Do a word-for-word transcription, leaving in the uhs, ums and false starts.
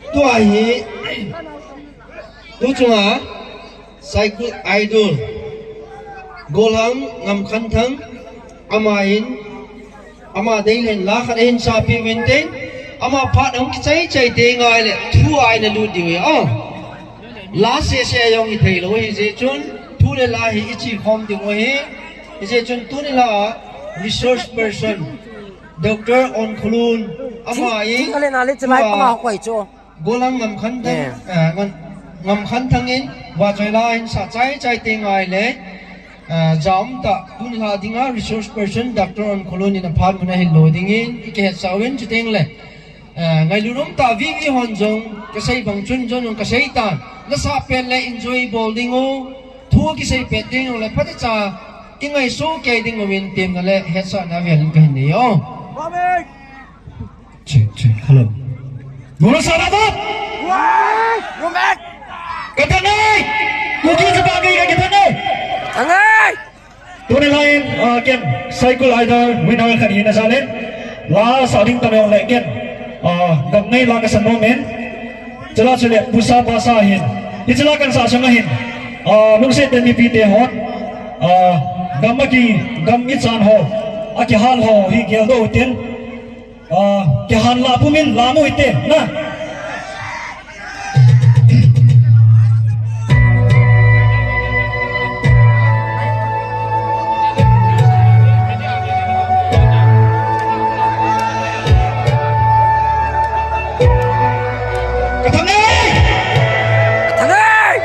Tua hi, tu chunga, Saikul Idol, Golhang Ngamkhanthang, ama in, ama dei len la khat ahin sapi uvin tin, ama phat hung kichai chai te ngai le, thu a ina lut diu hi, oh. La se se a jong hi thei lou hi jeh chun, thu le la hi i chi khom diu hi, hi jeh chun tuni la resource person, Doctor Onkholun, ama in, Thing, thing ale na le chalai tua panga koi chu. Golhang Ngamkhanthang, eh, Ngam, Ngamkhanthang in, vachoi la in sa chai chai te ngai le, eh, jam ta, tuni la dinga resource person, Doctor Onkholun in aphat mun ahin lo dingin, i kihetsah uvin chuteng le, eh, ngailut um ta vivi hon jong, kasei bang chun jong jong kasei tan, nasa pen le enjoy bol ding u, thu kisei pet ding u le, phatecha, i ngaisuh kei ding uvin temna le, hetsahna vel in kahin nei u. Check, check. Hello. Guru Sarabot! Wai! Rumek! Kathang ei! Kuki Chapang ei, kathang ei! Thang ei! Tuni la in, ah, ken, Saikul Idol winner khat hina jal in. La sa ding tame ong le ken. Ah, gam nei la kasan nom in. Chule chule, pusa pasa hin. Hiche la kan sa sanga hin. Ah, lungset te mipi te hon. Ah, gam aki, gam ichan ho. Akihal ho, hi geldoh u tin. Ah, kihal la pumin la mu hite, na. Kathang ei! Kathang ei!